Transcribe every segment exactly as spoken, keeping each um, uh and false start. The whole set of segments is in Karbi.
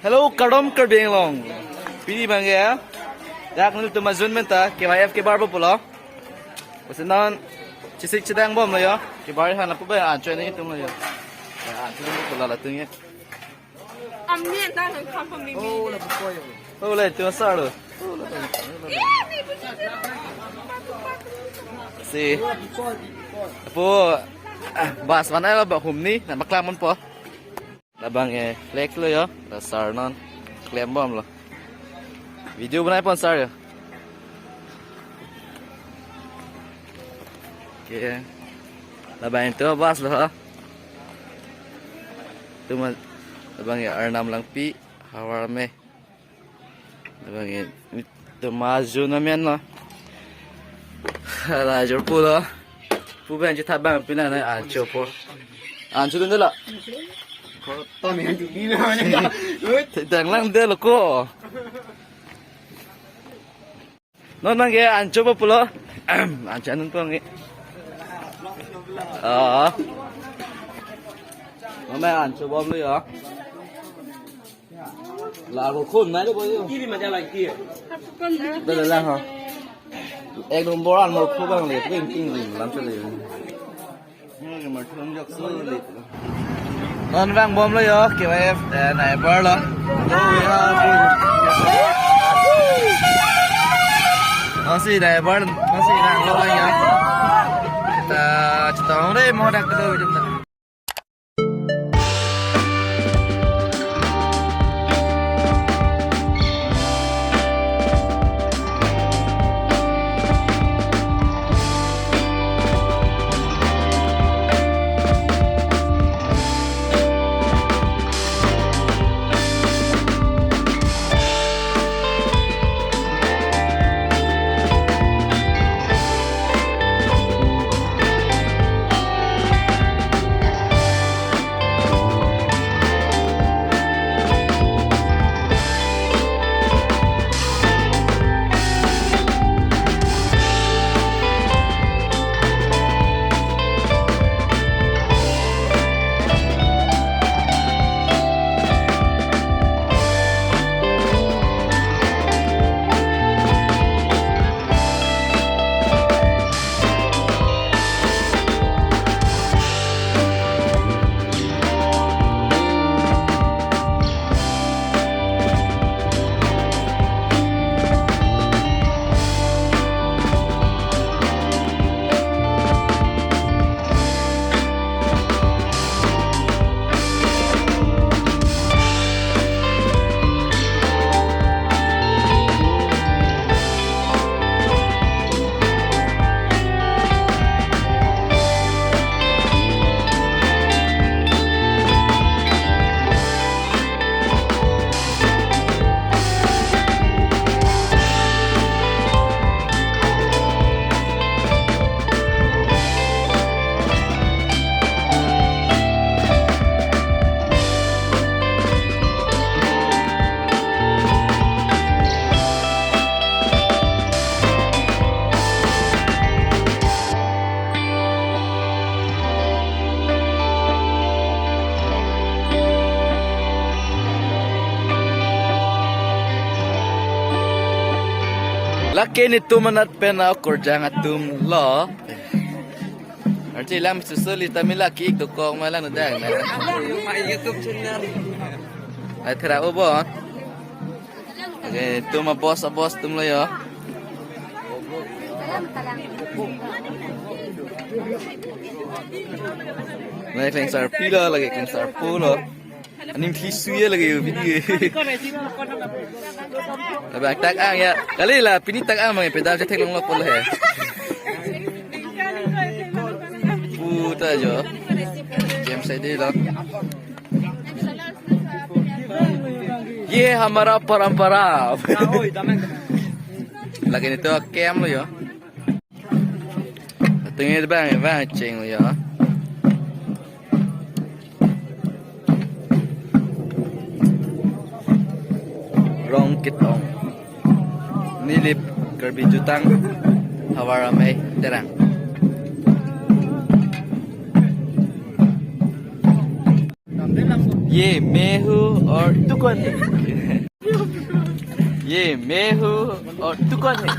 Hello, kardom Karbi Anglong. Pini abang ke, dak nelitum ajun menta K Y F kebarpo pulo. Pusi non chesik chedang bomlo yo. Kebar han lapu ba anchot nangtum lo yo. Ya, anchot nangtum pulo latum ye. Amni entah nang kam pemimi. Oh, lapu koyo. Oh, le, tu asar lo. Si. Apo, ah, bus mana lo ba humni, na maklam po. Labang ke flex lo yo, la sar non klem bomlo. Video banai pon sar yo. Oke. Labang itu bus lo ha. Tuma labang ke Arnam Langpi, Havar Amei. Labang ke, nelitum ajun amen lo. Hala ajor pulo. Pu bang chetha bang pina na anchotpo. Anchot dun dela. Tami anchot dun dela. Dang lang delo ko. Non abang ke anchotpo pulo. Anchot nangtum ke. Ah. Mama anchot bomlo yo. La morkhun nai lo boyo. Kiri maja lagi ya. Dah, dah, dah, ha. Ek nombor an morkhun bang le, ping ping lim lam chale. Ini morkhun jak sulit. Non bang bomlo yo, K Y F, eh, neighbor lo. Masih neighbor, masih nang lo ya. Kita cetong deh, mau dak kedua jam. Lake nelitum anat pen akorjang atum lo. Arti lam susu li tamila ki ik dokok malang dang. My YouTube channel. Ai thera obon. Oke, itum a-boss, a-boss atum lo yo. Lake klengsarpi lo, lake klengsarpo lo. Aning thli suye lake yo video. Labang tak-ang ya. Kali la pini tak-ang mang pedal chetheklonglo pulo he. Puta jo. Game sai de lo. Ye hamara parampara. Lake nelitum a-camp lo yo. Ating bang bang cheng lo yo. Rongkit-ong. Nilip Karbi Jutang, Havar Amei Terang. ये मैं हूँ और तू कौन है? ये मैं हूँ और तू कौन है?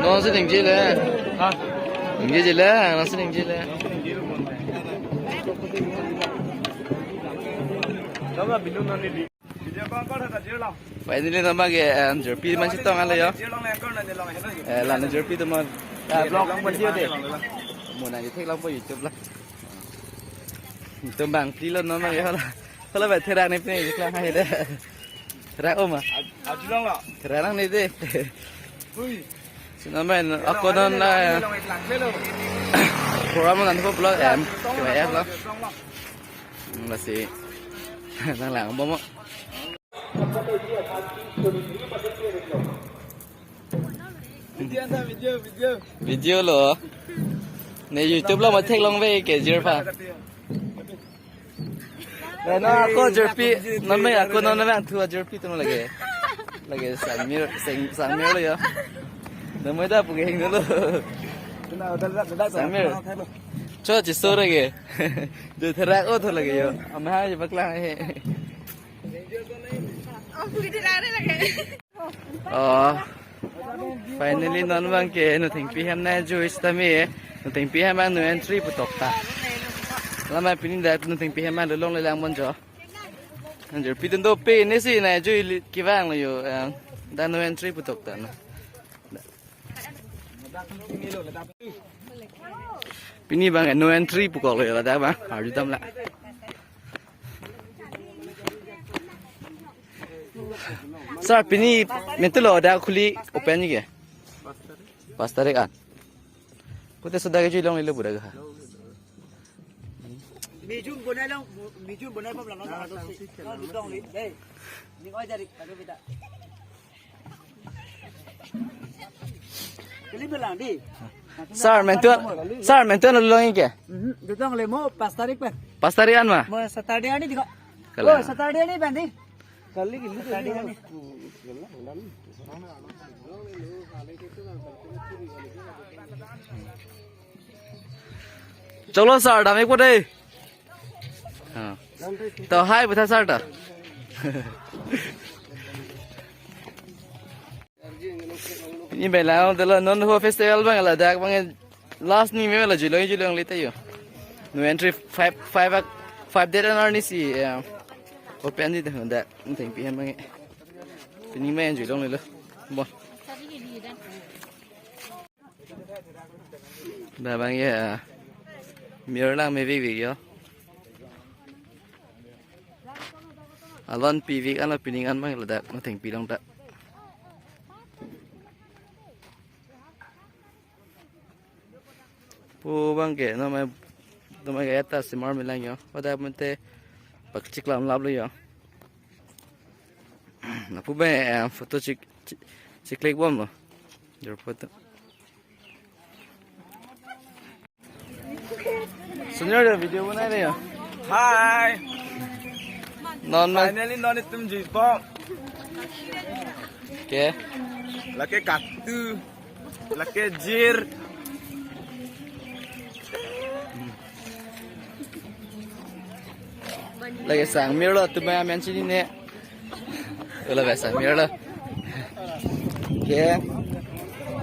Non si ningje le. Ha? Ningje le, non si ningje le. Finally, non bang ke, em, jirpi man chetong alo yo. Eh, la non jirpi atum. Ah, vlog video de. Mo nang theklongpo YouTube la. Atum bang pilo non bang ke hala. Hala ba therak ne pini klang hai de. Therak oma. Therak nang ne de. Si non bang ako non la. Program nang ko vlog em. Ke ya vlog. Lasi nang lang bom. Video lo. Ne YouTube lo ma theklongve ke jirpi. Leno ako jirpi, non me ako non me angthu jirpi atum lake. Lake Sangmir, Sang, Sangmir lo yo. Namai da puke hing lo. Sangmir. Cho chiso lake. Jo therak o tho lake yo. Ama ha je paklang he. Oh, finally non bang ke Nothengpi hem nangjuji tame. Nothengpi hem bang no entry putok ta. Lama pini dak Nothengpi hem bang lolong lelang bonjo. Jirpi atum dopik ne si nangjuji kevang lo yo. Eh, dak no entry putok ta na. Pini bang no entry pukok lo yo dak bang. Arju dam la. Sir, pini mentu lo dak khuli open ji ke? Pas tarik an. Kote sudah ke julong lilo budak ha. Mijum bonai long, mijum bonai bom lang, long li. Dei. Ning oi jari, kado kita. Kali belang di. Sir, mentu, sir, mentu lo long ke? Mhm, dutong le mo pas tarik pen. Pas tarik an ma? Mo Saturday ani diko. Kala. Oh, Saturday ani pen di. Kali gili Saturday ani. Chalo sir, dam ek po dei. Ha. To hai butha sir ta. Ini bela dela non ho festival bang ladak bang last ni me la julong julong leta yo. No entry five five five date an arni si, eh, open di dah dak Nothengpi hem bang. Pini me julong lelo. Bon. Dah bang ya. Mir lang me vivik yo. Alon pivik an lo pining an bang ladak Nothengpi long ta. Pu bang ke no mai, no mai ke eta simar milang yo. Pada mente pakchiklam lap lo yo. Na pu bang, eh, photo chik, chik, chiklik bom lo. Jor photo. Senior ya video banai de ya. Hi. Non ma. Finally non itum jui bom. Ke? Lake katu. Lake jir. Lake Sangmir lo, atum amen chinine. Ula ba Sangmir lo. Ke?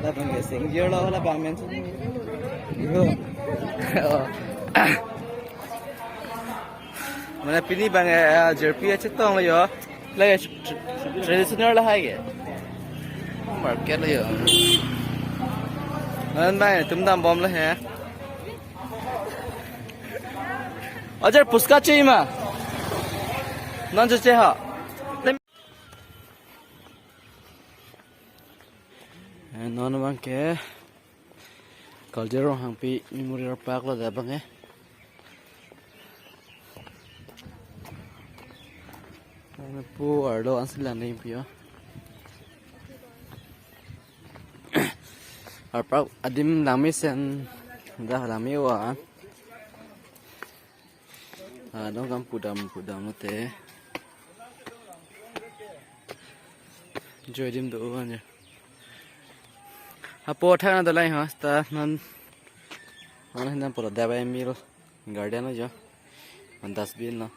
Labang ke sing jir lo, labang men sing. Yo. Oh. Mane pini abang, eh, jirpi achetong lo yo. Lake tr-, traditional lahai ke. Market lo yo. Non abang tum dambom lo he. Ajar puchka che ma. Non che che ha. Eh, non abang ke Karjong Ronghangpi Memorial Park lo dak abang ke. Lapu arlo ansi lang ding pi yo. Ar park adim langmesen, dak langme-o an. Ah, dong kam pudam pudam lote. Joidim do-o an ya. Hapo thang na dalai ha, ta non. Non hin pulo Dabai Mill Garden lo jo. Non dustbin lo.